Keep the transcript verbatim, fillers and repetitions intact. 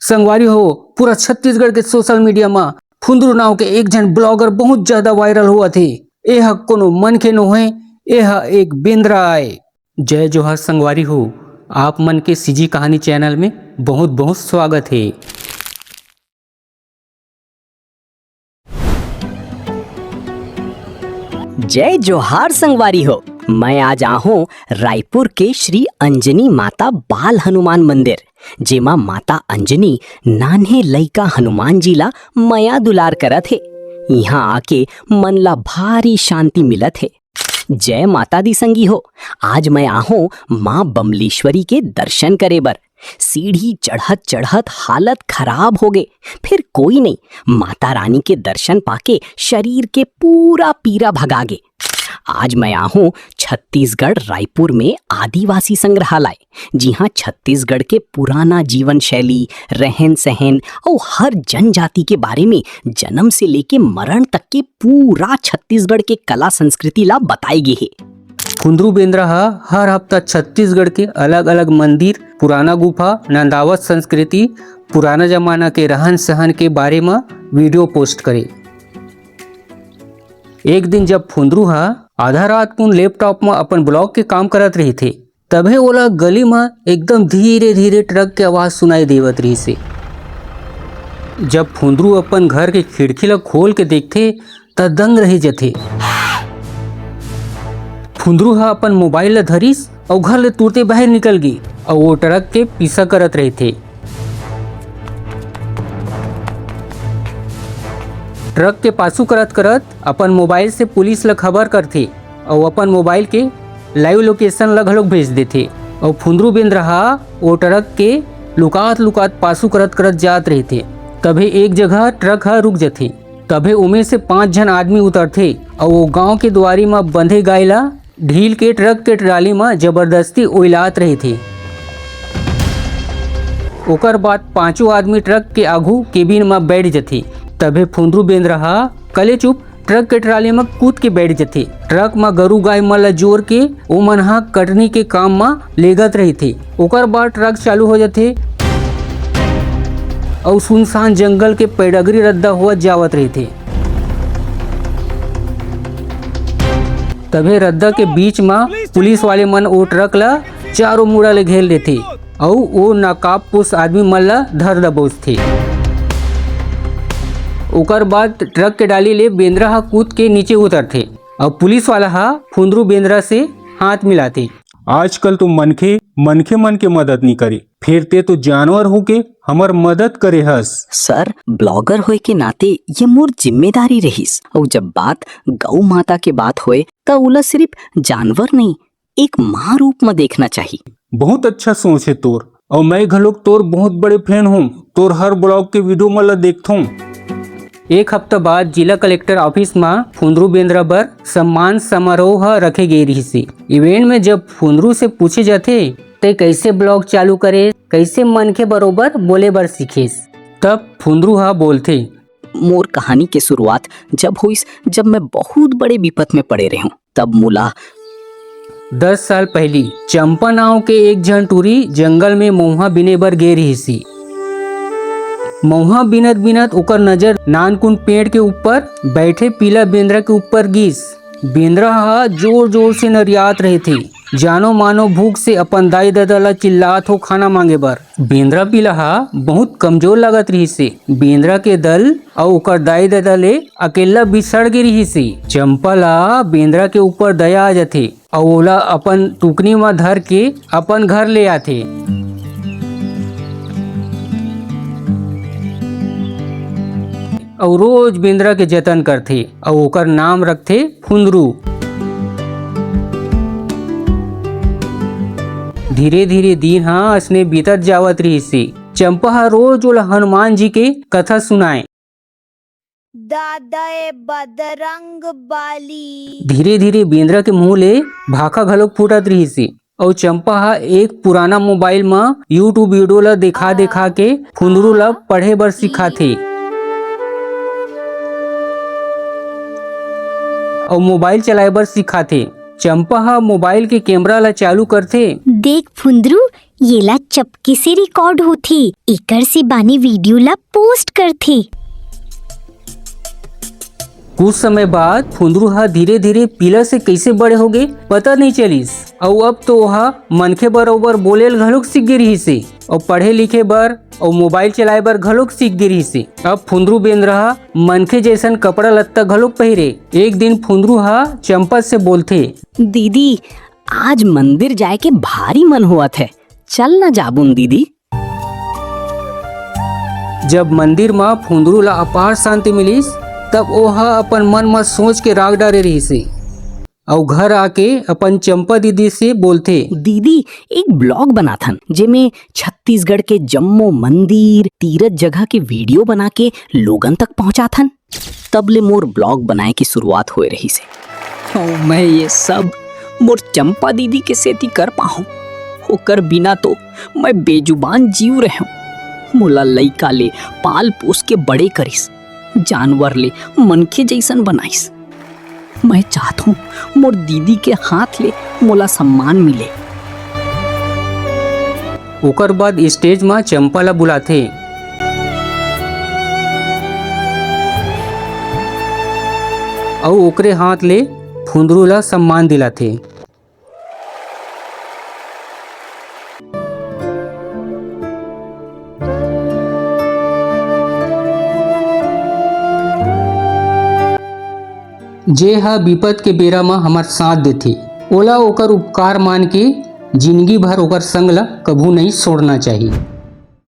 संगवारी हो, पूरा छत्तीसगढ़ के सोशल मीडिया म फुंदरू नाव के एक झन ब्लॉगर बहुत ज्यादा वायरल होवत हे। ए ह कोनो मनखे नोहे, ए ह एक बेंदरा आय। जय जोहार संगवारी हो, आप मन के सीजी कहानी चैनल में बहुत बहुत स्वागत हे। जय जोहार संगवारी हो, मैं आज आहूं रायपुर के श्री अंजनी माता बाल हनुमान मंदिर, जेमा माता अंजनी नान्हे लइका हनुमान जी ला मया दुलार करत हे। इहां आके मन ला भारी शांति मिलत हे। जय माता दी संगी हो, आज मैं आहूं मां बमलेश्वरी के दर्शन करे बर। सीढ़ी चढ़त चढ़त हालत खराब हो गे, फिर कोई नहीं, माता रानी के दर्शन पाके शरीर के पूरा पीरा भगा गे। आज मैं आहूं छत्तीसगढ़ रायपुर में आदिवासी संग्रहालय, जिहां छत्तीसगढ़ के पुराना जीवन शैली, रहन सहन अउ हर जनजाति के बारे में जन्म से लेके मरण तक के पूरा छत्तीसगढ़ के कला संस्कृति ला बताए गे हे। फुंदरू बेंदरा ह हर हफ्ता छत्तीसगढ़ के अलग-अलग मंदिर, पुराना गुफा, नंदावत संस्कृति, पुराना जमाना के रहन-सहन के बारे म वीडियो पोस्ट करे। एक दिन जब फुंदरू ह आधा रात कुन लैपटॉप म अपन ब्लॉग के काम करत रहिथे, तभे ओला गली म एकदम धीरे-धीरे ट्रक के आवाज सुनाई देवत रहिसे। जब फुंदरू अपन घर के खिड़की ल खोल के देखथे, त दंग रह जथे। फुंदरू ह अपन मोबाइल ल धरिस अउ घर ले तुरते बाहर निकल गे अउ वो ट्रक के पीछा करत रहिथे। ट्रक के पाछू करत-करत अपन मोबाइल से पुलिस ल खबर करथे अउ अपन मोबाइल के लाइव लोकेशन ल घलोक भेज देथे अउ फुंदरू बेंदरा ह वो ट्रक के लुकात-लुकात पाछू करत-करत जात रहिथे। तभे एक जगह ट्रक ह रुक जथे। तभे ओमे से पांच झन आदमी उतरथे अउ वो गांव के दुआरी म बंधे गाय ल ढील के ट्रक के ट्राली म जबरदस्ती ओइलात रहिथे। ओकर बाद पांचों आदमी ट्रक के आघू केबिन म बैठ जथे। तभे फुंदरू बेंदरा ह कलेचुप ट्रक के ट्राली म कूद के बैठ जथे। ट्रक म गरू गाय मन ल जोर के ओमन ह कटनी के काम म लेगत रहिथे। ओकर बाद ट्रक चालू हो जथे अउ सुनसान जंगल के पैडगरी रद्दा होवत जावत रहिथे। तभे रद्दा के बीच म पुलिस वाले मन ओ ट्रक ल चारों मुड़ा ले घेर लेथे अउ ओ नकाबपोश आदमी मन ल धर दबोचथे। ओकर बाद ट्रक के डाली ले बेंदरा ह कूद के नीचे उतरथे अउ पुलिस वाला ह फुंदरू बेंदरा से हाथ मिलाथे। आजकल तो मनखे, मनखे मन के मदद नी करे, फेर ते तो जानवर होके हमर मदद करे हस। सर, ब्लॉगर होए के नाते ये मोर जिम्मेदारी रहिस, अउ जब बात गौ माता के बात होए, त ओला सिर्फ जानवर नहीं, एक माँ रूप म देखना चाही। बहुत अच्छा सोच हे तोर, अउ मैं घलोक तोर बहुत बड़े फैन हूँ। तोर हर ब्लॉग के वीडियो मन ल देखथों। एक हफ्ता बाद जिला कलेक्टर ऑफिस म फुंदरू बेंदरा बर सम्मान समारोह ह रखे गे रिहिसे। इवेंट में जब फुंदरू से पूछे जाथे, "ते कइसे ब्लॉग चालू करे, कइसे मनखे बरोबर बोले बर सीखेस?" तब फुंदरू ह बोलथे, मोर कहानी के शुरुआत जब होइस, जब मैं बहुत बड़े विपत में पड़े रहेंव। तब मोला दस साल पहिली चंपा नांव के एक झन टूरी जंगल में मउहा बीने बर गे रिहिसी। मउहा बीनत बीनत ओकर नजर नानकुन पेड़ के ऊपर बैठे पीला बेंदरा के ऊपर गिस। बेंदरा ह जोर जोर से नरियात रहिथे, जानो मानो भूख से अपन दाई ददा ला चिल्लात हो खाना मांगे बर। बेंदरा पीला ह बहुत कमजोर लागत रिहिसे। बेंदरा के दल अउ ओकर दाई ददा ले अकेल्ला बिछड़ गे रिहिसे। चंपा ला बेंदरा के ऊपर दया आ जथे अउ ओला अपन टुकनी म धर के अपन घर ले आथे अउ रोज बेंदरा के जतन करथे अउ ओकर नाम रखथे फुंदरू। धीरे-धीरे दिन ह असने बीतत जावत रिहिसे। चंपा ह रोज ओला हनुमान जी के कथा सुनाय। दादा ए बदरंग बाली। धीरे-धीरे बेंदरा के मुंह ले भाखा घलोक फूटत रिहिसे। अउ चंपा ह एक पुराना मोबाइल म YouTube वीडियो ल देखा-देखा के फुंदरू ल पढ़े बर सिखाथे। अउ मोबाइल चलाए बर सिखाथे। चंपा ह मोबाइल के कैमरा ल चालू करथे। देख फुंदरू, येला चपके से record होथे, एकर से बानी video ला post करथे। कुछ समय बाद फुंदरू ह धीरे-धीरे पीला से कइसे बड़े होगे, पता नइ चलिस। अउ अब तो ओहा मनखे बरोबर बोले ल घलोक सीख गे रिहिस हे, अउ पढ़े लिखे बर अउ mobile चलाए बर घलोक सीख गे रिहिस हे। अब फुंदरू बेंदरा ह मनखे जइसन कपड़ा लत्ता घलोक पहिरे। एक दिन फुंदरू ह चंपा से बोलथे, "दीदी, आज मंदिर जाए के भारी मन होवत हे, चल न जाबुन दीदी।" जब मंदिर म फुंदरू ला अपार शांति मिलिस, तब ओह अपन मन म सोच के राख डारे रिहिस हे। अउ घर आके अपन चंपा दीदी से बोलथे, "दीदी, एक blog बनाथन, जेमे छत्तीसगढ़ के जम्मो मंदिर, तीरथ जगह के video बना के लोगन तक पहुंचाथन।" तब ले मोर blog बनाए के शुरुआत होए रहिस हे। अउ मैं ये सब मोर चंपा दीदी के सेती कर पाहूं। ओकर बिना तो मैं बेजुबान जीव रहेंव। मोला लइका ले पाल पोस के बड़े करिस, जानवर ले मनखे जइसन बनाइस। मैं चाहत हूँ मोर दीदी के हाथ ले मोला सम्मान मिले। ओकर बाद stage म चंपा ला बुलाथे अउ ओकरे हाथ ले फुंदरू ला सम्मान दिलाथे। जे ह बिपत के बेरा म हमर साथ देथे, ओला ओकर उपकार मान के जिनगी भर ओकर संग ल कभू नइ छोड़ना चाही।